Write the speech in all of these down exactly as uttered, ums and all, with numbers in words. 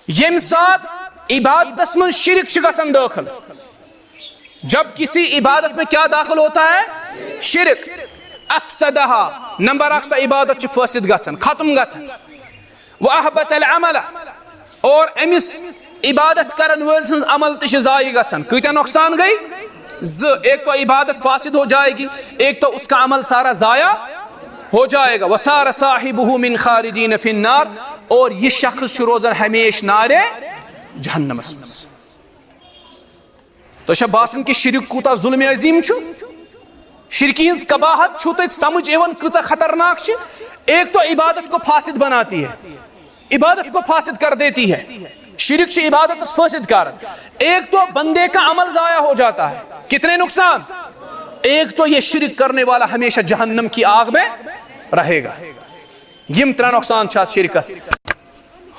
ییٚمہِ ساتہٕ عبادتس منٛز شرک چھُ گژھان دٲخل، جب کسی عبادت میں کیا داخل ہوتا ہے؟ شرک۔ افسدہا، نمبر اکھ، سۄ عبادت چھِ فاسد گژھان، ختم گژھان۔ واحبط العمل، اور أمِس عبادت کرن وٲلۍ سٕنٛز عمل تہِ چھِ ضایع گژھان۔ کۭتیاہ نۄقصان گٔے؟ زٕ۔ ایک تو عبادت فاسد ہو جائے گی، ایک تو اس کا عمل سارا ضائع ہو جائے گا۔ وصار صاحبہ من خالدین فی النار، اور یہِ شخص چھُ روزان ہمیشہِ نارِ جہنمس منٛز۔ تۄہہِ چھا باسان کہِ شرک کوٗتاہ ظلم عظیم چھُ؟ شرکہِ ہٕنٛز قباحت چھُو تۄہہِ سمجھ یِوان کۭژاہ خطرناک چھِ؟ ایک تو عبادت کو فاسد بناتی ہے، عبادت کو فاسد کر دیتی ہے۔ شرک چھِ عبادتس فاسد کران۔ ایک تو بندے کا عمل ضائع ہو جاتا ہے۔ کتنے نقصان؟ ایک تو یہ شرک کرنے والا ہمیشہ جہنم کی آگ میں رہے گا۔ یِم ترٛےٚ نۄقصان چھِ اَتھ شرکس۔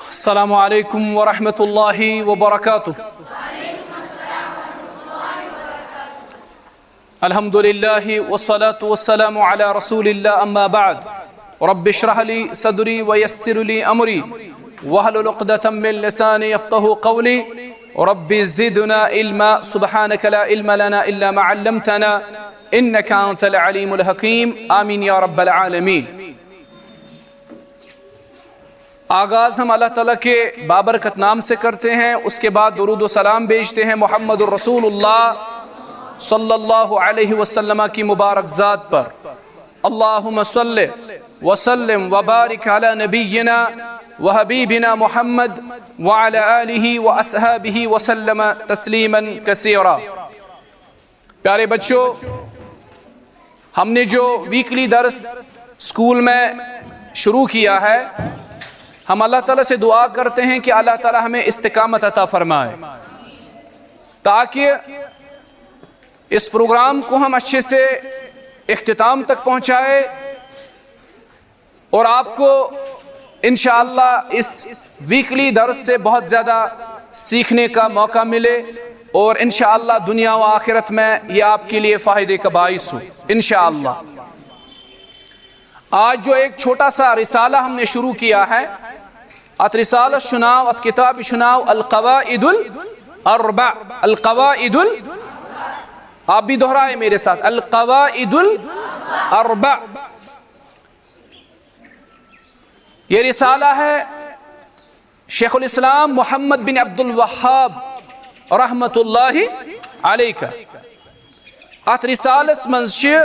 السلام علیکم ورحمۃ اللہ وبرکاتہ۔ الحمد للہ والصلاة والسلام علی رسول اللہ، اما بعد۔ رب اشرح لي صدري ويسر لي أمري واحلل عقدة من لساني يفقهوا قولي۔ رب زدنا علما، سبحانك لا علم لنا إلا ما علمتنا إنك أنت العليم الحكيم۔ آمين يا رب العالمين۔ آغاز ہم اللہ تعالیٰ کے بابرکت نام سے کرتے ہیں، اس کے بعد درود و سلام بھیجتے ہیں محمد الرسول اللہ صلی اللہ علیہ وسلم کی مبارک ذات پر۔ اللہم صل وسلم وبارک علی نبینا وحبیبنا محمد وعلی آلہ واصحابہ وسلم تسلیما کثیرا۔ پیارے بچوں، ہم نے جو ویکلی درس اسکول میں شروع کیا ہے، ہم اللہ تعالیٰ سے دعا کرتے ہیں کہ اللہ تعالیٰ ہمیں استقامت عطا فرمائے، تاکہ اس پروگرام کو ہم اچھے سے اختتام تک پہنچائے اور آپ کو انشاءاللہ اس ویکلی درس سے بہت زیادہ سیکھنے کا موقع ملے، اور انشاءاللہ دنیا و آخرت میں یہ آپ کے لیے فائدے کا باعث ہو انشاءاللہ۔ آج جو ایک چھوٹا سا رسالہ ہم نے شروع کیا ہے، ات رسالہ شناو، ات کتاب شناو القواعد الاربع، القواعد ال-، آپ بھی دہرائے میرے ساتھ، القواعد الاربع۔ یہ رسالہ ہے شیخ الاسلام محمد بن عبد الوہاب رحمت اللہ علیہ کا۔ ات رسالس منٛز چھِ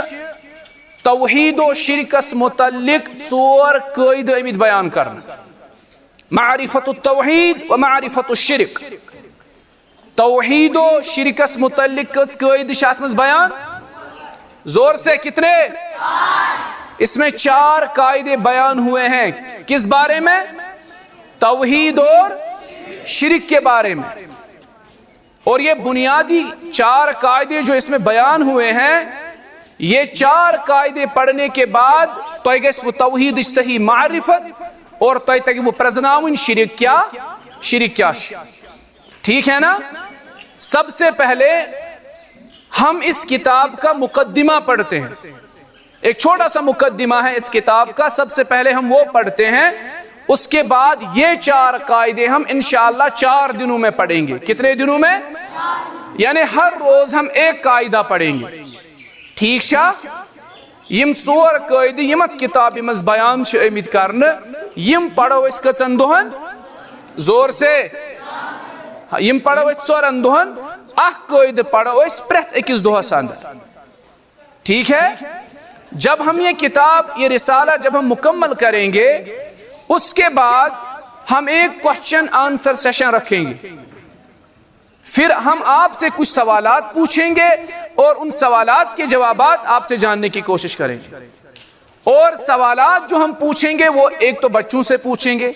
توحید و شرکس متعلق ژور قٲعدٕ آمٕتۍ بیان کرنہٕ: معرفت التوحید و معرفت الشرک۔ توحید و شرکس متعلق کٔژ قٲعدٕ چھِ اتھ منٛز بیان؟ زور سے، کتنے؟ اس میں چار قاعدے بیان ہوئے ہیں۔ کس بارے میں؟ توحید اور شرک کے بارے میں۔ اور یہ بنیادی چار قاعدے جو اس میں بیان ہوئے ہیں، یہ چار قاعدے پڑھنے کے بعد تۄہہِ گژھِ وۄنۍ توحیدٕچ صحیح معرفت اور تۄہہِ تگہِ وۄنۍ پرزناوٕنۍ شرک کیا، شرک کیا چھُ۔ ٹھیک ہے نا؟ سب سے پہلے ہم اس کتاب کا مقدمہ پڑھتے ہیں۔ ایک چھوٹا سا مقدمہ ہے اس کتاب کا، سب سے پہلے ہم وہ پڑھتے ہیں، اس کے بعد یہ چار قاعدے ہم انشاءاللہ چار دنوں میں پڑھیں گے۔ کتنے دنوں میں؟ یعنی ہر روز ہم ایک قاعدہ پڑھیں گے۔ ٹھیک چھا؟ یم ژور قٲعدٕ یم اتھ کتابہِ منٛز بیان چھِ آمٕتۍ کرنہٕ، یم پرو أسۍ کٔژن دۄہن؟ زور سے۔ یم پرو أسۍ ژورن دۄہن۔ اکھ قٲعدٕ پرو أسۍ پرٛٮ۪تھ أکِس دۄہس اندر۔ ٹھیک ہے؟ جب ہم یہ کتاب، یہ رسالہ جب ہم مکمل کریں گے، اس کے بعد ہم ایک کوشچن آنسر سیشن رکھیں گے۔ پھر ہم آپ سے کچھ سوالات پوچھیں گے اور ان سوالات کے جوابات آپ سے جاننے کی کوشش کریں گے۔ اور سوالات جو ہم پوچھیں گے، وہ ایک تو بچوں سے پوچھیں گے،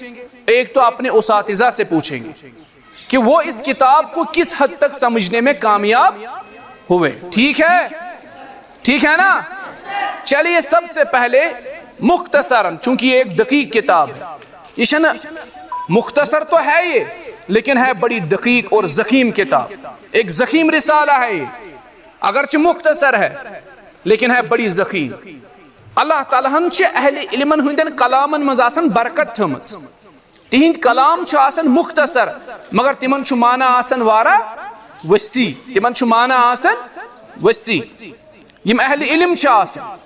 ایک تو اپنے اساتذہ سے پوچھیں گے کہ وہ اس کتاب کو کس حد تک سمجھنے میں کامیاب ہوئے۔ ٹھیک ہے؟ ٹھیک ہے نا؟ چلیے، سب سے پہلے مختصراً، چونکہ یہ ایک دقیق کتاب ہے، یہ چھنا، مختصر تو ہے یہ، لیکن ہے بڑی دقیق اور ضخیم کتاب، ایک ضخیم رسالہ ہے یہ۔ اگرچہ مختصر ہے، لیکن ہے بڑی ضخیم۔ اللہ تعالیٰ ہن چھِ اہل علمن ہٕنٛدٮ۪ن کلامن منٛز آسان برکت تھٲومٕژ۔ تِہِنٛدۍ کلام چھِ آسان مختصر، مگر تِمن چھُ معنی آسان واریاہ وسیع۔ تِمن چھُ معنی آسان وسیع۔ یِم اہل علم چھِ آسان،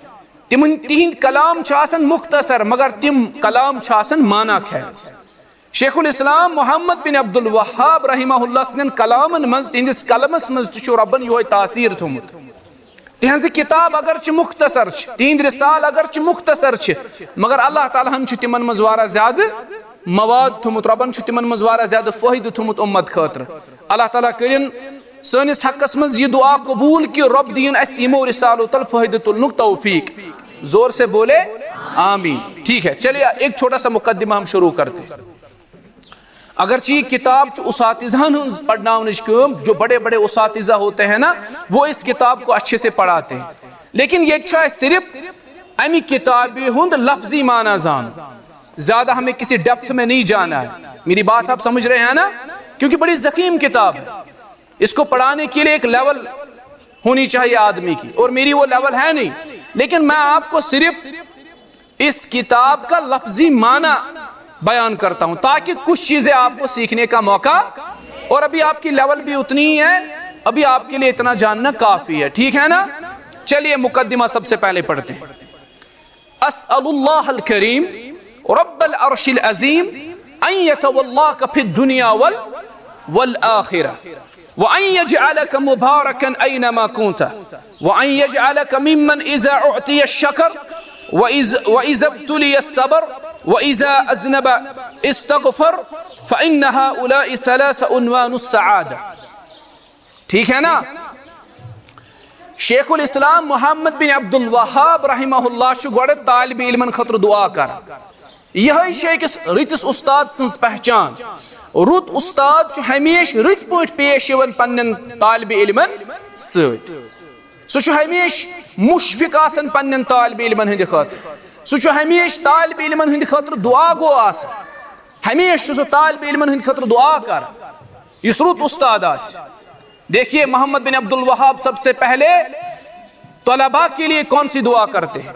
تِمن، تِہِنٛدۍ کلام چھِ آسان مختصر، مگر تِم کلام چھِ آسان معنی خیز۔ شیخ الاسلام محمد بن عبد الوہاب رحمہ اللہ سٕنٛدٮ۪ن کلامن منٛز، تِہنٛدِس قلمس منٛز تہِ چھُ رۄبن یِہوے تاثیر تھوٚومُت۔ تِہنٛزٕ کِتاب اگر چھِ مختصر چھِ، تِہنٛدۍ رسالہٕ اگر چھِ مختصر چھِ، مگر اللہ تعالیٰ ہن چھُ تِمن منٛز واریاہ زیادٕ مواد تھوٚومُت، رۄبن چھُ تِمن منٛز واریاہ زیادٕ فٲیدٕ تھوٚومُت اُمت خٲطرٕ۔ اللہ تعالیٰ کٔرِن سٲنِس حقس منٛز یہِ دعا قبوٗل کہِ رۄب دِیِن اَسہِ یِمو رسالو تل فٲیدٕ تُلنُک توفیق۔ زور سے بولے آمین۔ ٹھیک ہے، چلیے ایک چھوٹا سا مقدمہ ہم شروع کرتے ہیں۔ اگرچہ یہ کتاب چھُ اساتذہن ہٕنٛز پرناونٕچ کٲم، جو بڑے بڑے اساتذہ ہوتے ہیں نا، وہ اس کتاب کو اچھے سے پڑھاتے ہیں، لیکن یہ چھُ اَسہِ صرف اَمہِ کتابہِ ہُنٛد لفظی معنی زانُن۔ زیادہ ہمیں کسی ڈیپتھ میں نہیں جانا ہے۔ میری بات آپ سمجھ رہے ہیں نا؟ کیونکہ بڑی ضخیم کتاب ہے، اس کو پڑھانے کے لیے ایک لیول ہونی چاہیے آدمی کی، اور میری وہ لیول ہے نہیں، لیکن میں آپ کو صرف اس کتاب کا لفظی معنی بیان کرتا ہوں، تاکہ کچھ چیزیں آپ کو سیکھنے کا موقع، اور ابھی آپ کی لیول بھی اتنی ہی ہے، ابھی آپ کے لیے اتنا جاننا کافی ہے، ٹھیک ہے نا؟ چلیے مقدمہ سب سے پہلے پڑھتے ہیں۔ اسأل اللہ الکریم رب العرش العظیم ان یتولاک فی الدنیا وال والآخرہ، وأن يجعلك مباركا أينما كنت، وأن يجعلك ممن إذا أعطي شكر، وإذ-، وإذا ابتلي صبر، وإذا أذنب استغفر، فإن هؤلاء الثلاثة عنوان السعادة۔ ٹھیک ہے نا؟ شیخ الاسلام محمد بن عبد الوہاب رحمہ اللہ چھُ گۄڈٕ طالب علمن خٲطرٕ دعا کران۔ یہے چھِ أکِس رٕتِس اُستاد سٕنٛز پہچان۔ رُت اُستاد چھُ ہمیشہِ رٕتۍ پٲٹھۍ پیش یِوان پننٮ۪ن طالب علمن سۭتۍ۔ سُہ چھُ ہمیشہِ مُشفِق آسان پننٮ۪ن طالب علمن ہٕنٛدِ خٲطرٕ۔ سُہ چھُ ہمیشہِ طالب علمن ہٕنٛدِ خٲطرٕ دُعا گو آسان۔ ہمیشہِ چھُ سُہ طالب علمن ہٕنٛدِ خٲطرٕ دُعا کران، یُس رُت اُستاد آسہِ۔ دیکھیے محمد بن عبد الوہاب سب سے پہلے طلباء کے لیے کون سی دعا کرتے ہیں؟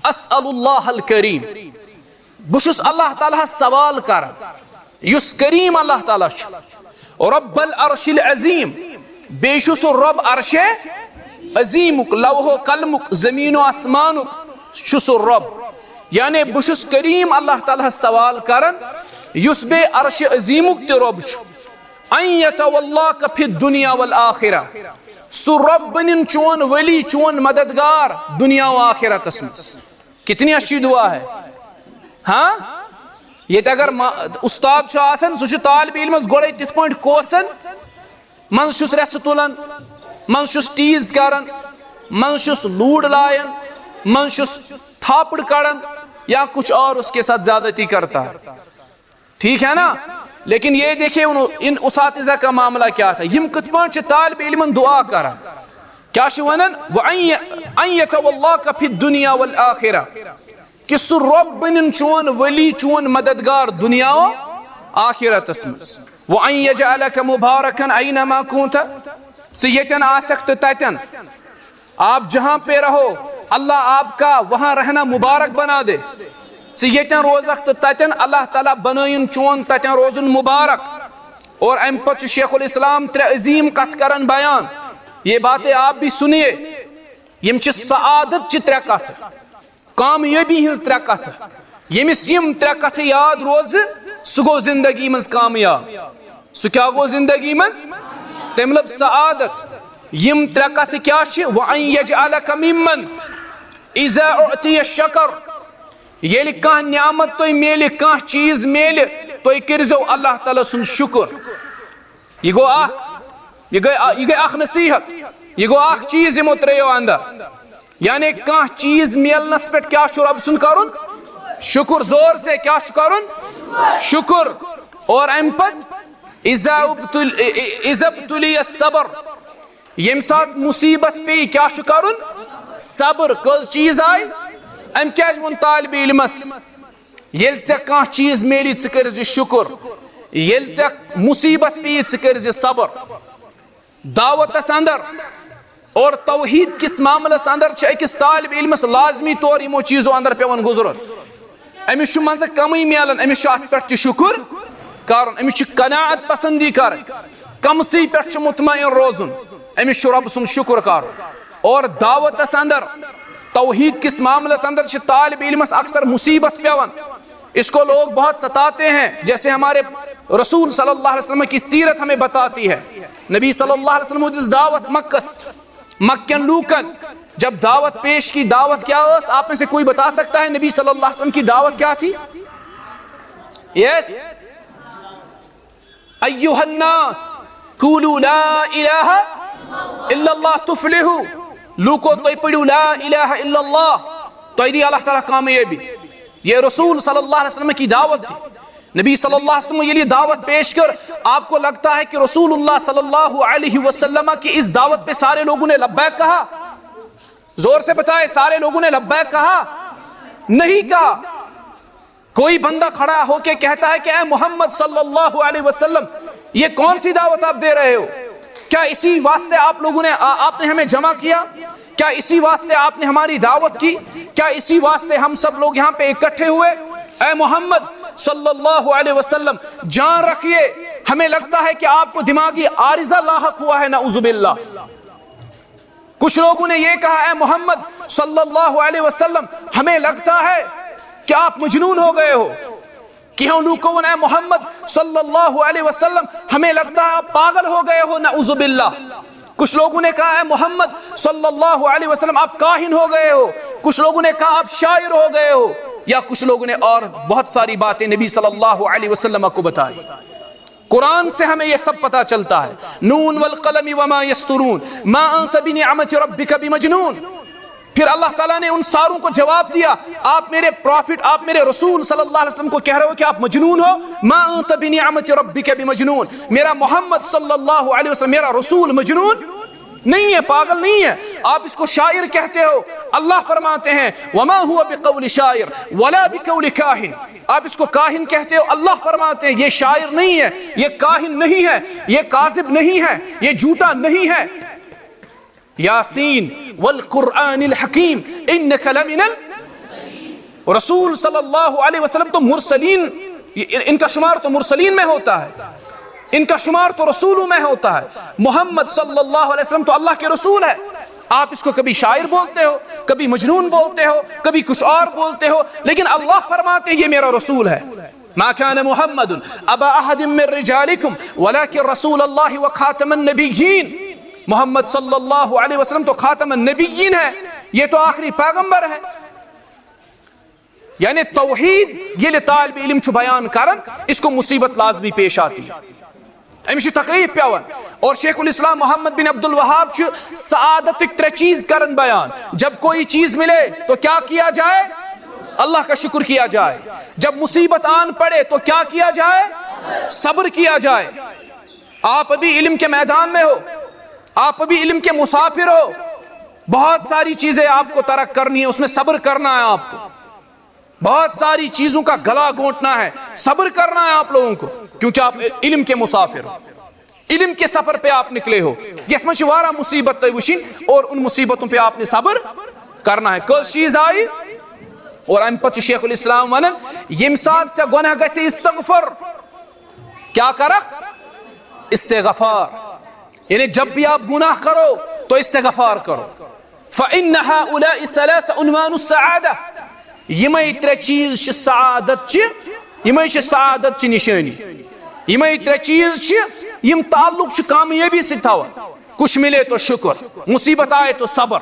اسأل اللہ الکریم، بہٕ چھُس اللہ تعالیٰ ہس سوال کران، یُس کریم اللہ تعالیٰ چھُ، رب العرش العظیم، بیٚیہِ چھُ سُہ رب عرش عظیمُک، لوح و قلمُک، زمین و آسمانُک چھُ سُہ رب۔ یعنی بہٕ چھُس کریم اللہ تعالیٰ ہس سوال کران، یُس بیٚیہِ عرش عظیمُک تہِ رب چھُ، ان یتولاک فی الدنیا والآخرہ، سُہ رب بنِن چون ولی، چون مددگار دنیا و آخرتس منٛز۔ کتنی اچھی دعا ہے، ہاں؟ ییٚتہِ اگر ما-، اُستاد چھُ آسان، سُہ چھُ طالب علمس گۄڈے تِتھ پٲٹھۍ کوسان، منٛزٕ چھُس رٮ۪ژھٕ تُلان، منٛزٕ چھُس ٹیٖز کران، منٛزٕ چھُس لوٗر لایان، منٛزٕ چھُس تھاپڑ کڑان یا کچھ اور اس کے ساتھ زیادتی کرتا ہے۔ ٹھیک ہے نا؟ لیکن یہ دیکھیے ان، ان اساتذہ کا معاملہ کیا تھا، یِم کِتھ پٲٹھۍ چھِ طالب علمن دعا کران۔ کیا چھِ ونان؟ وَأَن ي-، أَن يَتَوَلَّاكَ فِي الدُّنْيَا وَالْآخِرَةِ، کہ سُہ رۄب بٔنِن چون ولی، چون مددگار دنیا و آخرتس منٛز۔ وَأَن يَجْعَلَكَ مُبَارَكًا أَيْنَمَا كُنْتَ، ژٕ ییٚتٮ۪ن آسکھ تہٕ تتٮ۪ن، آپ جہاں پہ رہو، اللہ آپ کا وہاں رہنا مبارک بنا دے۔ ژٕ ییٚتٮ۪ن روزکھ تہٕ تتٮ۪ن اللہ تعالیٰ بنٲیِن چون تتٮ۪ن روزُن مبارک۔ اور امہِ پتہٕ چھُ شیخ الاسلام ترٛےٚ عظیٖم کتھٕ کران بیان۔ یہ باتیں آپ بھی سنیے۔ یِم چھِ سعادت چہِ ترٛےٚ کتھٕ، کامیٲبی ہٕنٛز ترٛےٚ کتھٕ۔ ییٚمِس یِم ترٛےٚ کتھٕ یاد روزٕ، سُہ گوٚو زندگی منٛز کامیاب۔ سُہ کیٛاہ گوٚو زندگی منٛز؟ تٔمۍ لٔب سعادت۔ یِم ترٛےٚ کتھٕ کیٛاہ چھِ؟ وَأَن يَجْعَلَكَ مِمَّنْ إِذَا أُعْطِيَ شَكَرَ۔ ییٚلہِ کانٛہہ نعمت تۄہہِ میلہِ، کانٛہہ چیٖز میلہِ، تُہۍ کٔرۍزیو اللہ تعالیٰ سُنٛد شُکُر۔ یہِ گوٚو اکھ، یہِ گٔے، یہِ گٔے اکھ نصیحت، یہِ گوٚو اکھ چیٖز یِمو ترٛیٚیو اندر۔ یعنی کانٛہہ چیٖز میلنس پٮ۪ٹھ کیٛاہ چھُ رۄب سُنٛد کرُن؟ شُکُر۔ زور سے کیٛاہ چھُ کرُن؟ شُکُر۔ اور امہِ پتہٕ اذا ابتل-، اذا ابتلی الصبر، ییٚمہِ ساتہٕ مُصیبت پیٚیہِ، کیٛاہ چھُ کرُن؟ صبر۔ کٔژ چیٖز آے؟ أمۍ کیٛازِ ووٚن طالب علمس، ییٚلہِ ژےٚ کانٛہہ چیٖز میلی، ژٕ کٔرۍ زِ شُکُر، ییٚلہِ ژےٚ مُصیبت پیٚیہِ، ژٕ کٔرۍ زِ صبر۔ دعوتس اندر اور توحید کِس معاملس اندر چھِ أکِس طالب علمس لازمی طور یِمو چیٖزو اندر پٮ۪وان گُزرُن۔ أمِس چھُ منٛزٕ کمٕے میلان، أمِس چھُ اَتھ پٮ۪ٹھ تہِ شُکُر کرُن، أمِس چھُ قناعت پسندی کرٕنۍ، کمسٕے پٮ۪ٹھ چھُ مطمئن روزُن، أمِس چھُ رۄب سُنٛد شُکُر کرُن۔ اور دعوتس اندر، توحید کِس معاملس اندر چھِ طالب علمس اکثر مصیبت پٮ۪وان۔ اس کو لوگ بہت ستاتے ہیں، جیسے ہمارے رسول صلی اللہ علیہ وسلم کی سیرت ہمیں بتاتی ہے۔ نبی صلی اللہ علیہ وسلم دِژ دعوت مکس، مکن لوکن جب دعوت پیش کی، دعوت کیا ٲس؟ آپ میں سے کوئی بتا سکتا ہے نبی صلی اللہ علیہ وسلم کی دعوت کیا تھی؟ یس۔ ایها الناس قولوا لا الہ الا اللہ تفلحوا۔ لوکو، تُہۍ پٔرِو لا الہ الا اللہ، تۄہہِ دی اللہ تعالیٰ کامیٲبی۔ یہ رسول صلی اللہ علیہ وسلم کی دعوت تھی۔ نبی صلی اللہ علیہ وسلم ییٚلہِ دعوت پیش کر، آپ کو لگتا ہے کہ رسول اللہ صلی اللہ علیہ وسلم کی اس دعوت پہ سارے لوگوں نے لبیک کہا؟ زور سے بتائے، سارے لوگوں نے لبیک کہا؟ نہیں کہا۔ کوئی بندہ کھڑا ہو کے کہتا ہے کہ اے محمد صلی اللہ علیہ وسلم، یہ کون سی دعوت آپ دے رہے ہو؟ کیا اسی واسطے آپ لوگوں نے، آ-، آپ نے ہمیں جمع کیا؟ کیا اسی واسطے آپ نے ہماری دعوت کی؟ کیا اسی واسطے ہم سب لوگ یہاں پہ اکٹھے ہوئے؟ اے محمد صلی اللہ علیہ وسلم، جان رکھیے، ہمیں لگتا ہے کہ آپ کو دماغی عارضہ لاحق ہوا ہے، نعوذ باللہ۔ کچھ لوگوں نے یہ کہا، اے محمد صلی اللہ علیہ وسلم، ہمیں لگتا ہے کہ آپ مجنون ہو گئے ہو۔ کینٛہو لوٗکو ووٚن، اے محمد صلی اللہ علیہ وسلم، ہمیں لگتا ہے آپ پاگل ہو گئے ہو، نعوذ باللہ۔ کچھ لوگوں نے کہا، اے محمد صلی اللہ علیہ وسلم، آپ کاہن ہو گئے ہو۔ کچھ لوگوں نے کہا، آپ شاعر ہو گئے ہو۔ یا کچھ لوگوں نے اور بہت ساری باتیں نبی صلی اللہ علیہ وسلم کو بتائی۔ قرآن سے ہمیں یہ سب پتا چلتا ہے۔ نون والقلم وما یسطرون، ما انت بنعمت ربک بمجنون۔ پھر اللہ تعالیٰ نے ان ساروں کو جواب دیا، آپ میرے پرافٹ، آپ میرے رسول صلی اللہ علیہ وسلم کو کہہ رہے ہو کہ آپ مجنون ہو؟ ما انت بنعمت ربک بمجنون۔ میرا محمد صلی اللہ علیہ وسلم، میرا رسول مجنون نہیں ہے، پاگل نہیں ہے۔ آپ اس کو شاعر کہتے ہو، اللہ فرماتے ہیں، وما هو بقول شاعر ولا بقول کاہن۔ آپ اس کو کاہن کہتے ہو، اللہ فرماتے ہیں، یہ شاعر نہیں ہے، یہ کاہن نہیں ہے، یہ کاذب نہیں ہے، یہ جھوٹا نہیں ہے۔ یاسین والقرآن الحکیم انک لمن ال-، رسول صلی اللہ علیہ وسلم تو مرسلین، ان کا شمار تو مرسلین میں ہوتا ہے، ان کا شمار تو رسولوں میں ہوتا ہے۔ محمد صلی اللہ علیہ وسلم تو اللہ کے رسول ہے۔ آپ اس کو کبھی شاعر بولتے ہو، کبھی مجنون بولتے ہو، کبھی کچھ اور بولتے ہو، لیکن اللہ فرماتے ہیں، یہ میرا رسول ہے۔ ما كان محمد أبا أحد من رجالكم ولكن رسول الله وخاتم النبيين۔ محمد صلی اللہ علیہ وسلم تو خاتم النبیین ہے، یہ تو آخری پیغمبر ہے۔ یعنی توحید ییٚلہِ طالب علم چھُ بیان کران، اس کو مصیبت لازمی پیش آتی ہے، أمِس چھِ تکلیف پٮ۪وان۔ اور شیخ الاسلام محمد بن عبد الوہاب چھُ سعادتٕکۍ ترٛےٚ چیٖز کران بیان۔ جب کوئی چیز ملے تو کیا کیا جائے؟ اللہ کا شکر کیا جائے۔ جب مصیبت آن پڑے تو کیا کیا جائے؟ صبر کیا جائے۔ آپ ابھی علم کے میدان میں ہو، آپ ابھی علم کے مسافر ہو، بہت ساری چیزیں آپ کو ترک کرنی ہے، اس میں صبر کرنا ہے آپ کو۔ بہت ساری چیزوں کا گلا گھونٹنا ہے، صبر کرنا ہے آپ لوگوں کو، کیونکہ آپ علم کے مسافر ہو، علم کے سفر پہ آپ نکلے ہو۔ یتھ منٛز چھِ واریاہ مصیبت تۄہہِ وٕچھِنۍ اور ان مصیبتوں پہ آپ نے صبر کرنا ہے۔ کٔژ چیٖز آیہِ؟ اور امہِ پتہٕ چھُ شیخ الاسلام ونان، ییٚمہِ ساتہٕ ژےٚ گۄناہ گژھِ استغفر، کیا کرکھ؟ استغفار۔ یعنی جب بھی آپ گناہ کرو تو استغفار کرو۔ فإن هؤلاء الثلاثة عنوان السعادة۔ یِمے ترٛےٚ چیٖز چھِ سعادت چہِ، یِمے چھِ سعادت چہِ نِشٲنی۔ یِمے ترٛےٚ چیٖز چھِ، یِم تعلق چھِ کامیٲبی سۭتۍ تھاوان۔ کچھ ملے تو شکر، مصیبت آئے تو صبر،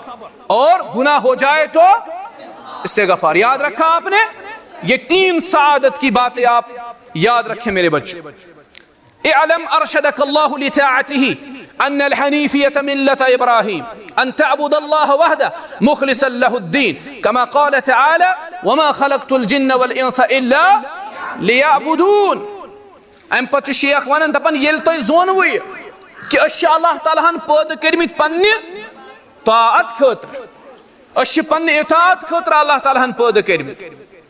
اور گناہ ہو جائے تو استغفار۔ یاد رکھا آپ نے؟ یہ تین سعادت کی باتیں آپ یاد رکھیں میرے بچوں۔ اعلم ارشدك الله لطاعته أن الحنيفية ملة إبراهيم أن تعبد الله وحده مخلصا له الدين كما قال تعالى وما خلقت الجن والإنس إلا ليعبدون۔ امہِ پتہٕ چھُ شیخ ونان، دپان، ییٚلہِ تۄہہِ زونوٕ یہِ کہِ أسۍ چھِ اللہ تعالیٰ ہن پٲدٕ کٔرمٕتۍ پننہِ طاعت خٲطرٕ، أسۍ چھِ پننہِ اطاعت خٲطرٕ اللہ تعالیٰ ہن پٲدٕ کٔرمٕتۍ۔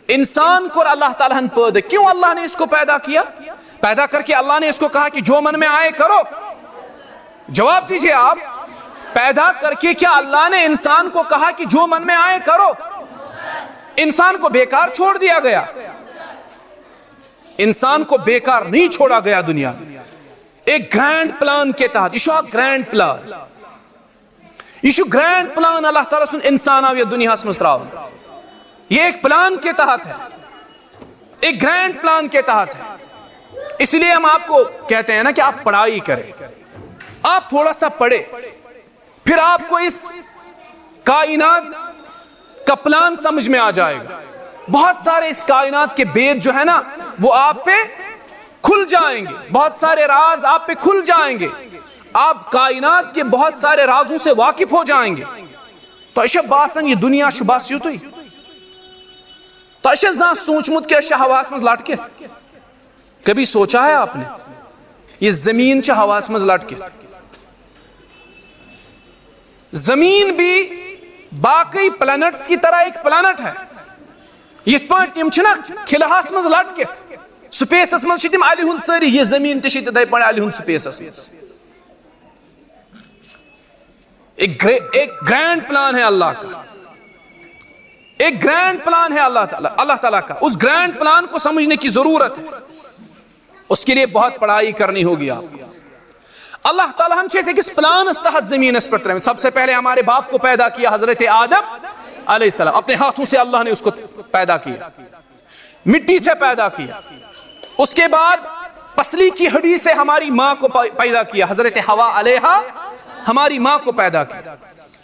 انسان کوٚر اللہ تعالیٰ ہن پٲدٕ۔ کیوں اللہ نے اس کو پیدا کیا؟ پیدا کر کے اللہ نے اس کو کہا کہ جو من میں آئے کرو؟ جواب دیجیے آپ۔ پیدا کر کے کیا اللہ نے انسان کو کہا کہ جو من میں آئے کرو؟ انسان کو بیکار چھوڑ دیا گیا؟ انسان کو بیکار نہیں چھوڑا گیا دنیا میں۔ ایک گرینڈ پلان کے تحت، یہ گرینڈ پلان، یہ گرینڈ پلان اللہ تعالیٰ سن انسان آو یہ دنیا میں تراؤن۔ یہ ایک پلان کے تحت ہے، ایک گرینڈ پلان کے تحت ہے۔ اس لیے ہم آپ کو کہتے ہیں نا کہ آپ پڑھائی کریں، آپ تھوڑا سا پڑھیں، پھر آپ کو اس کائنات کا پلان سمجھ میں آ جائے گا۔ بہت سارے اس کائنات کے بید جو ہے نا، وہ آپ پہ کھل جائیں گے، بہت سارے راز آپ پہ کھل جائیں گے، آپ کائنات کے بہت سارے رازوں سے واقف ہو جائیں گے۔ تو اچھا باسن یہ دنیا چھ بس یُتُے۔ تو اچھا زانٛہہ سوٗنٛچمُت کہِ أسۍ چھِ ہواہَس منٛز لٹکِتھ؟ کبھی سوچا ہے آپ نے؟ یہ زمین چھ ہواہَس منٛز لٹکِتھ۔ زمین بھی باقی پلینٹس کی طرح ایک پلینٹ ہے۔ یِتھ پٲٹھۍ تِم چھِنہ کھلہس منٛز لٹکِتھ، سپیسس منٛز چھِ تِم الہِ ہُنٛد سٲری، یہ زمین تہِ چھِ تِتھے پٲٹھۍ الہِ ہُنٛد سپیسس منٛز۔ ایک گرے-، ایک گرینڈ پلان ہے اللہ کا، ایک گرینڈ پلان ہے اللہ تعالیٰ، اللہ تعالیٰ کا۔ اس گرینڈ پلان کو سمجھنے کی ضرورت ہے، اس کے لیے بہت پڑھائی کرنی ہوگی آپ کو۔ اللہ تعالیٰ ہن چھِ أسۍ أکِس پلانس تحت زمینس پٮ۪ٹھ ترٲومٕتۍ۔ سب سے پہلے ہمارے باپ کو پیدا کیا، حضرت آدم علیہ السلام، اپنے ہاتھوں سے اللہ نے اس کو پیدا کیا، مٹی سے پیدا کیا۔ اس کے بعد پسلی کی ہڈی سے ہماری ماں کو پی-، پیدا کیا، حضرت حوا علیہ ہماری ماں کو پیدا کیا۔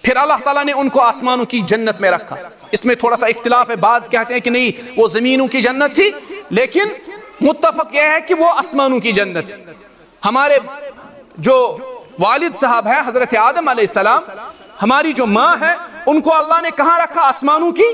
پھر اللہ تعالیٰ نے ان کو آسمانوں کی جنت میں رکھا۔ اس میں تھوڑا سا اختلاف ہے، بعض کہتے ہیں کہ نہیں، وہ زمینوں کی جنت تھی، لیکن متفق یہ ہے کہ وہ آسمانوں کی جنت تھی۔ ہمارے جو والد صاحب ہیں حضرت آدم علیہ السلام، ہماری جو ماں ہے، ان کو اللہ نے کہاں رکھا؟ آسمانوں کی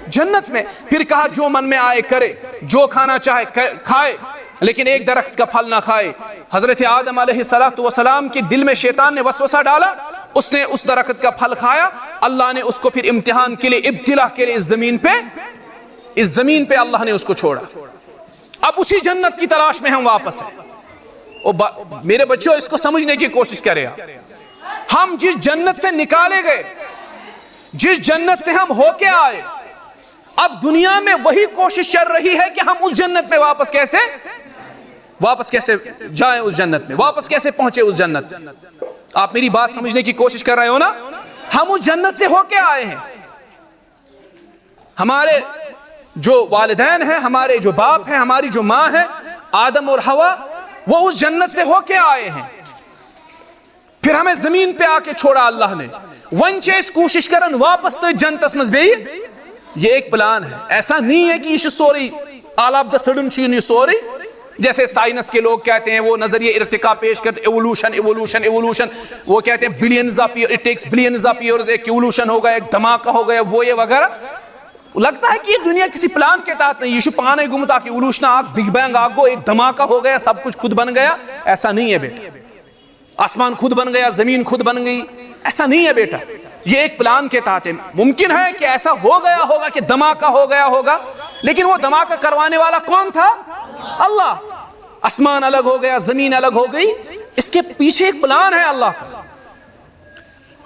جنت میں۔ پھر کہا، جو من میں آئے کرے، جو کھانا چاہے ک-، کھائے، لیکن ایک درخت کا پھل نہ کھائے۔ حضرت آدم علیہ الصلوۃ والسلام کے دل میں شیطان نے وسوسہ ڈالا، اس نے اس درخت کا پھل کھایا، اللہ نے اس کو پھر امتحان کے لیے، ابتلا کے لیے اس زمین پہ، اس زمین پہ اللہ نے اس کو چھوڑا۔ اب اسی جنت کی تلاش میں ہم واپس ہیں۔ او با-، میرے بچوں، اس کو سمجھنے کی کوشش کریں آپ۔ ہم جس جنت سے نکالے گئے، جس جنت سے ہم ہو کے آئے، اب دنیا میں وہی کوشش چل رہی ہے کہ ہم اس جنت میں واپس کیسے، واپس کیسے جائیں اس جنت میں، واپس کیسے پہنچے اس جنت۔ آپ میری بات سمجھنے کی کوشش کر رہے ہو نا؟ ہم اس جنت سے ہو کے آئے ہیں۔ ہمارے جو والدین ہیں، ہمارے جو باپ ہیں، ہماری جو ماں ہے، آدم اور حوا، وہ اس جنت سے ہو کے آئے ہیں۔ پھر ہمیں زمین پہ آ کے چھوڑا اللہ نے۔ وۄنۍ چھِ أسۍ کوٗشِش کران واپس تٔتھۍ جنتس منٛز بیٚیہِ۔ یہ ایک پلان ہے، ایسا نہیں ہے کہ یہ سورُے آلاب دس سڑن چھُ یہِ سورُے۔ جیسے سائنس کے لوگ کہتے ہیں، وہ نظریہ ارتقا پیش کرتے، ایوولوشن، ایوولوشن، ایوولوشن۔ وہ کہتے ہیں billions of year, it takes billions of years, ایک ایوولوشن ہوگا، ایک دھماکہ ہوگا، وہ یہ وغیرہ۔ لگتا ہے کہ یہ دنیا کسی پلان کے تحت نہیں، یہ چھُ پانے گوٚمُت اکھ ایوولوشن، اکھ بگ بینگ اکھ گوٚو، ایک دھماکہ ہو گیا، سب کچھ خود بن گیا۔ ایسا نہیں ہے بیٹا، آسمان خود بن گیا، زمین خود بن گئی، ایسا نہیں ہے بیٹا، یہ ایک پلان کے تحت ہے۔ ممکن ہے کہ ایسا ہو گیا ہوگا کہ دھماکہ ہو گیا ہوگا، لیکن وہ دھماکہ کروانے والا کون تھا؟ اللہ۔ آسمان الگ ہو گیا، زمین الگ ہو گئی، اس کے پیچھے ایک پلان ہے اللہ کا۔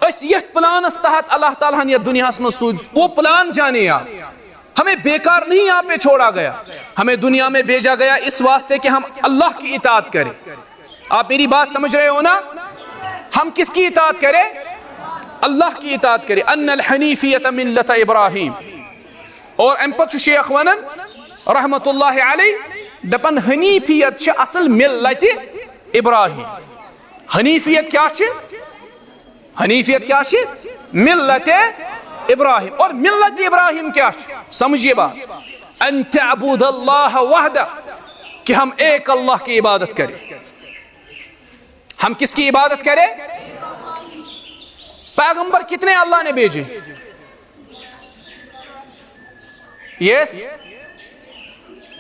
أسۍ یتھ پلانس تحت اللہ تعالیٰ ہن یتھ دنیاہس منٛز سوٗزۍ، وہ پلان جانے آپ۔ ہمیں بیکار نہیں یہاں پہ چھوڑا گیا، ہمیں دنیا میں بھیجا گیا اس واسطے کہ ہم اللہ کی اطاعت کریں۔ آپ میری بات سمجھ رہے ہو نا؟ ہم کس کی اطاعت کریں؟ اللہ کی اطاعت کریں۔ ان الحنیفیت ملت ابراہیم۔ اور امہِ پتہٕ چھُ شیخ ونان رحمت اللہ علیہ، دپان حنیفیت چھِ اصل ملت ابراہیم۔ حنیفیت کیا چھِ؟ حنیفیت کیا چھِ؟ ملت ابراہیم۔ اور ملت ابراہیم کیا چھِ؟ سمجھیے بات، ان تعبد اللہ وحدہ، کہ ہم ایک اللہ کی عبادت کریں۔ ہم کس کی عبادت کریں؟ پیغمبر کتنے اللہ نے بھیجے؟ یس،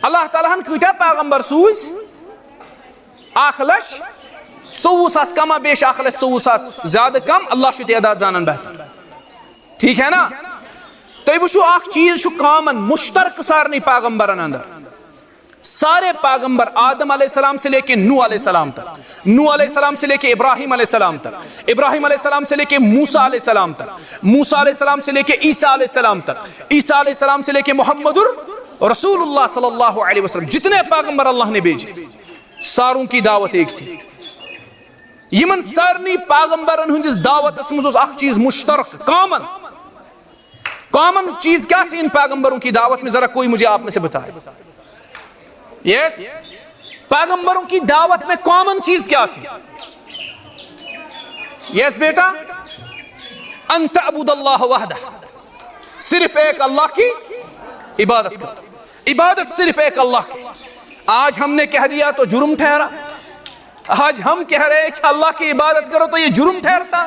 اللہ تعالیٰ ہن کۭتیاہ پیغمبر سوٗزۍ؟ اکھ لچھ ژوٚوُہ ساس، کما بیش اکھ لچھ ژوٚوُہ ساس، زیادٕ کم، اللہ چھُ تعداد زانان بہتر۔ ٹھیک ہے نا؟ تُہۍ وٕچھِو، اکھ چیٖز چھُ کامن، مشترک سارنٕے پیغمبرن اندر۔ سارے پیغمبر، آدم علیہ السلام سے لے کے نوح علیہ السلام تک، نوح علیہ السلام سے لے کے ابراہیم علیہ السلام تک، ابراہیم علیہ السلام سے لے کے موسیٰ علیہ السلام تک، موسیٰ علیہ السلام سے لے کے عیسیٰ علیہ السلام تک، عیسیٰ علیہ السلام سے لے کے محمد رسول اللہ صلی اللہ علیہ وسلم، جتنے پیغمبر اللہ نے بھیجے، ساروں کی دعوت ایک تھی۔ یمن سارنی پیغمبرن ہندس دعوتس منٛز اوس اکھ چیز مشترک، کامن۔ کامن چیز کیا تھی ان پیغمبروں کی دعوت میں؟ ذرا کوئی مجھے آپ میں سے بتائے۔ یس، پیغمبروں کی دعوت میں کامن چیز کیا تھی؟ یس بیٹا، ان تعبد اللہ وحدہ، صرف ایک اللہ کی عبادت کرو۔ عبادت صرف ایک اللہ کی۔ آج ہم نے کہہ دیا تو جرم ٹھہرا۔ آج ہم کہہ رہے ہیں کہ اللہ کی عبادت کرو تو یہ جرم ٹھہرتا۔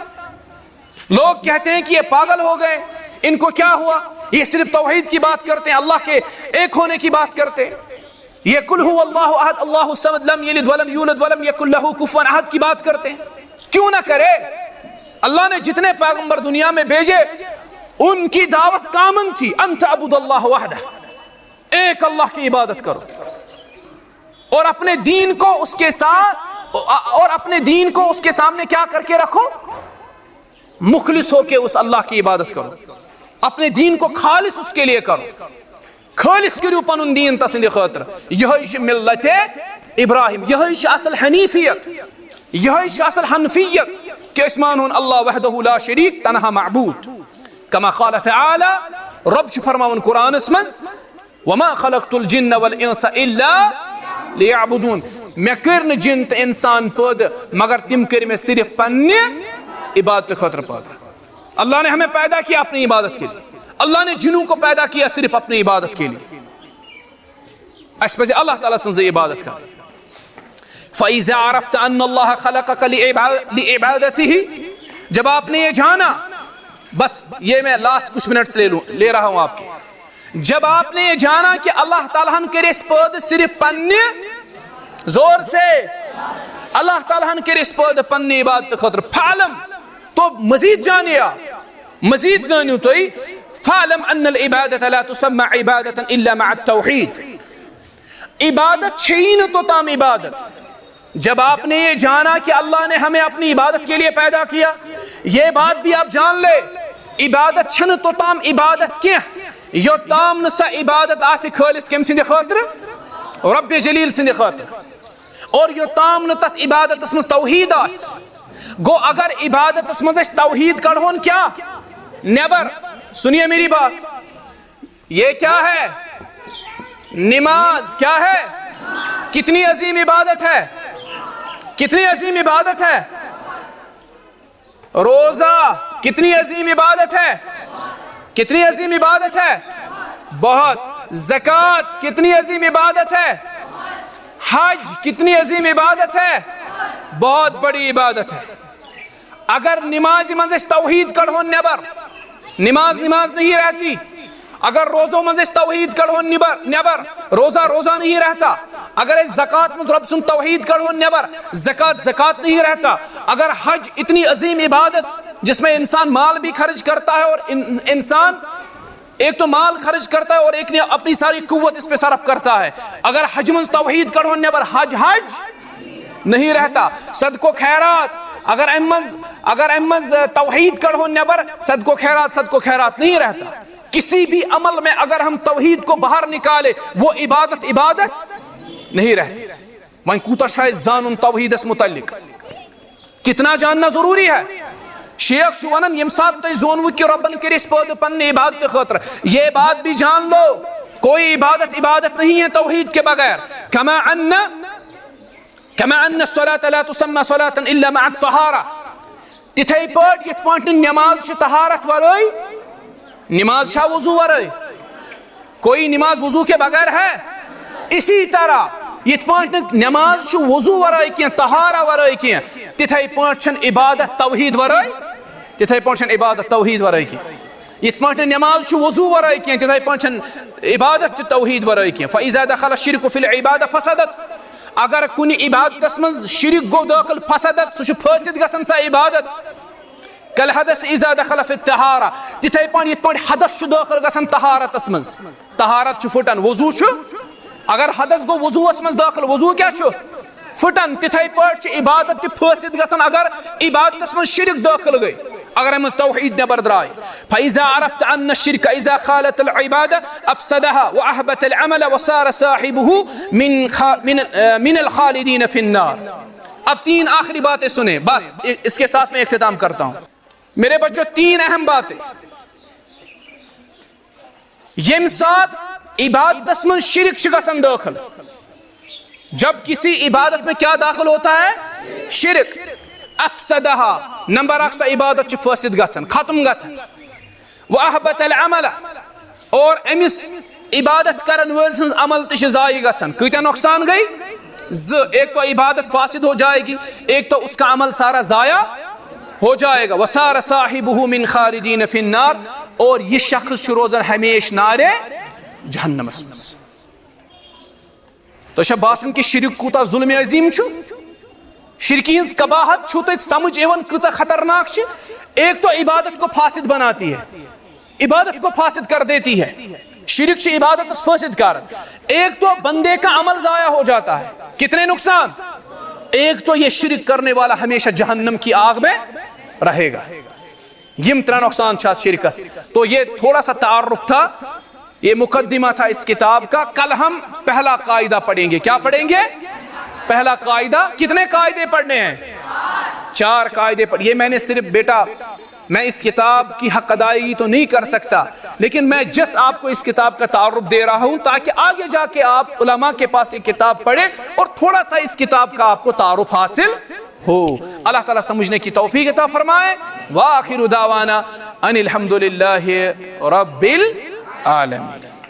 لوگ کہتے ہیں کہ یہ پاگل ہو گئے، ان کو کیا ہوا؟ یہ صرف توحید کی بات کرتے ہیں، اللہ کے ایک ہونے کی بات کرتے ہیں۔ یہ قل هو اللہ احد، اللہ الصمد، لم یلد ولم یولد ولم یکن لہ کفوا احد کی بات کرتے ہیں۔ کیوں نہ کرے؟ اللہ نے جتنے پیغمبر دنیا میں بھیجے، ان کی دعوت کامن تھی، ان تعبد اللہ وحدہ، ایک اللہ کی عبادت کرو، اور اپنے دین کو اس کے ساتھ، اور اپنے دین کو اس کے سامنے کیا کر کے رکھو؟ مخلص ہو کے اس اللہ کی عبادت کرو، اپنے دین کو خالص اس کے لیے کرو، خالص کٔرِو پنُن دیٖن تسٕنٛدِ خٲطرٕ۔ یہے چھِ ملت ابراہیم، یہے چھِ اصل حنیفیت، یہے چھِ اصل حنفیت کہ أسۍ مانہون اللہ وحدہ لا شریک، تنہا معبود۔ کما قال تعالی، رب چھُ فرماوان قرآنس منٛز، وما خلقت الجن والانس الا لیعبدون، مےٚ کٔرۍ نہٕ جن تہٕ انسان پٲدٕ مگر تِم کٔرۍ مےٚ صرف پننہِ عبادتہٕ خٲطرٕ پٲدٕ۔ اللہ نے ہمیں پیدا کیا اپنی عبادت کے لیے، اللہ نے جنوں کو پیدا کیا صرف اپنی عبادت کے لیے۔ اسہِ پزِ اللہ تعالیٰ سٕنٛزٕے عبادت کرٕنۍ۔ فإذا عرفت أن الله خلقك لعبا-، لعبادته، جب آپ نے یہ جانا، بس یہ میں لاسٹ کچھ منٹس لے لوں، لے رہا ہوں آپ کے۔ جب آپ نے یہ جانا کہ اللہ تعالیٰ ہن کٔرۍ أسۍ پٲدٕ صرف پننہِ، زور سے، اللہ تعالیٰ ہن کٔرۍ أسۍ پٲدٕ پننہِ عبادت خٲطرٕ، فعلم، تو مزید جانیے آپ، مزید زٲنِو تُہۍ، فعلم أن العبادة لا تسمى عبادة إلا مع التوحيد۔ عبادت چھیی نہٕ توٚتام عبادت۔ جب آپ نے یہ جانا کہ اللہ نے ہمیں اپنی عبادت کے لیے پیدا کیا، یہ بات بھی آپ جان لے، عبادت چھنہٕ توٚتام عبادت کینٛہہ، یوٚتام نہٕ سۄ عبادت آسہِ خٲلص کٔمۍ سٕنٛدِ خٲطرٕ؟ رب جلیل سٕنٛدِ خٲطرٕ۔ اور یوٚتام نہٕ تتھ عبادتس منٛز توحید آسہِ۔ گوٚو اگر عبادتس منٛز أسۍ توحید کڑہون کیا؟ نیبر۔ سنیے میری بات، یہ کیا ہے؟ نماز کیا ہے؟ کتنی عظیم عبادت ہے؟ کتنی عظیم عبادت ہے؟ روزہ کتنی عظیم عبادت ہے؟ کتنی عظیم عبادت ہے؟ بہت۔ زکوٰۃ کتنی عظیم عبادت ہے؟ حج کتنی عظیم عبادت ہے؟ بہت بڑی عبادت ہے۔ اگر نمازِ منٛز أسۍ توحید کڑہون نیبر، نماز نماز نہیں رہتی۔ اگر روزو منٛز أسۍ توحید کڑہون نیبر، نیبر، روزہ روزہ نہیں رہتا۔ اگر أسۍ زکوٰۃ منٛز رب سُنٛد توحید کڑہون نیبر، زکوٰۃ زکوٰۃ نہیں رہتا۔ اگر حج اتنی عظیم عبادت جس میں انسان مال بھی خرچ کرتا ہے اور ان-، انسان ایک تو مال خرچ کرتا ہے اور ایک نے اپنی ساری قوت اس پہ صرف کرتا ہے۔ اگر حج منٛز توحید کڑہون نیبر، حج حج نہیں رہتا۔ صدقہ و خیرات، اگر امہِ منٛز، اگر امہِ منٛز توحید کڑہون نیبر، صدقہ و خیرات صدقہ و خیرات نہیں رہتا۔ کسی بھی عمل میں اگر ہم توحید کو باہر نکالے، وہ عبادت عبادت نہیں رہتی۔ وۄنۍ کوٗتاہ چھُ اَسہِ زانُن توحیدس متعلق؟ کتنا جاننا ضروری ہے؟ شیخ چھُ ونان، ییٚمہِ ساتہٕ تۄہہِ زونوٕ کہِ رۄبن کٔرۍ أسۍ پٲدٕ پننہِ عبادتہٕ خٲطرٕ، یہ بات بھی جان لو، کوئی عبادت عبادت نہیں ہے توحید کے بغیر۔ کما ان، کما ان الصلاة لا تسمى صلاة الا مع الطهارة۔ تِتھے پٲٹھۍ یِتھ پٲٹھۍ نہٕ نماز چھِ طہارت ورٲے، نماز چھا وضو ورٲے؟ کوئی نماز وضو کے بغیر ہے؟ اسی طرح یِتھ پٲٹھۍ نہٕ نماز چھُ وضو ورٲے کینٛہہ، طہارہ ورٲے کینٛہہ، تِتھے پٲٹھۍ چھَنہٕ عبادت توحید ورٲے، تِتھے پٲٹھۍ چھَنہٕ عبادت توحید ورٲے کینٛہہ۔ یِتھ پٲٹھۍ نہٕ نماز چھُ وضو ورٲے کینٛہہ، تِتھے پٲٹھۍ چھَنہٕ عبادت تہِ توحید ورٲے کینٛہہ۔ فإذا دخل الشرك في العبادة فسدت۔ اگر کُنہِ عبادتس منٛز شرک گوٚو دٲخل، فسدت، سُہ چھُ فاسد گژھان سۄ عبادت۔ کالحدث اذا دخل في الطهارة، تِتھے پٲٹھۍ یِتھ پٲٹھۍ حدث چھُ دٲخل گژھان طہارتس منٛز، طہارت چھُ پھٹان، وضو چھُ، اگر حدث گوٚو وضوٗوس منٛز دٲخل، وضو کیٛاہ چھُ؟ پھٹان۔ تِتھے پٲٹھۍ چھُ عبادت تہِ فاسد گژھان اگر عبادتس منٛز شرک دٲخل گٔے، اگر ہم توحید نبر درائے، فإذا عرفت أن الشرك إذا خالط العبادة أفسدها وأحبط العمل وصار صاحبه من خا من آ، من الخالدين في النار۔ اب تین آخری باتیں سنیں، بس ا- اس کے ساتھ میں اختتام کرتا ہوں۔ میرے بچوں، تین اہم باتیں۔ ییٚمہِ ساتہٕ عبادتس منٛز شرک چھُ گژھان دٲخل، جب کسی عبادت میں کیا داخل ہوتا ہے؟ شرک۔ افسدہا، نمبر اکھ، سۄ عبادت چھِ فاسد گژھان، ختم گژھان۔ واحبط العمل، اور أمِس عبادت کرن وٲلۍ سٕنٛز عمل تہِ چھِ ضایع گژھان۔ کۭتیاہ نۄقصان گٔے؟ زٕ۔ ایک تو عبادت فاسد ہو جائے گی، ایک تو اس کا عمل سارا ضائع ہو جائے گا۔ وصار صاحبہ من خالدین فی النار، اور یہِ شخص چھُ روزان ہمیشہ نارِ جہنمس منٛز۔ تۄہہِ چھا باسان کہِ شرک کوٗتاہ ظلم عظیم چھُ؟ شرکہِ ہٕنٛز قباحت چھُو تۄہہِ سمجھ یِوان کۭژاہ خطرناک چھِ؟ ایک تو عبادت کو فاسد بناتی ہے، عبادت کو فاسد کر دیتی ہے۔ شرک چھِ عبادتس فاسد کران۔ ایک تو بندے کا عمل ضائع ہو جاتا ہے، کتنے نقصان؟ ایک تو یہ شرک کرنے والا ہمیشہ جہنم کی آگ میں رہے گا۔ یِم ترٛےٚ نۄقصان چھِ اَتھ شرکس۔ تو یہ تھوڑا سا تعارف تھا، یہ مقدمہ تھا اس کتاب کا۔ کل ہم پہلا قاعدہ پڑھیں گے۔ کیا پڑھیں گے؟ پہلا قاعدہ۔ کتنے قاعدے پڑھنے ہیں؟ چار قاعدے پڑھ۔ یہ میں نے صرف، بیٹا، میں اس کتاب کی حق ادائیگی تو نہیں کر سکتا، لیکن میں جس آپ کو اس کتاب کا تعارف دے رہا ہوں تاکہ آگے جا کے آپ علماء کے پاس یہ کتاب پڑھیں اور تھوڑا سا اس کتاب کا آپ کو تعارف حاصل ہو۔ اللہ تعالیٰ سمجھنے کی توفیق عطا فرمائے۔ وآخر دعوانا ان الحمد للہ رب العالمین۔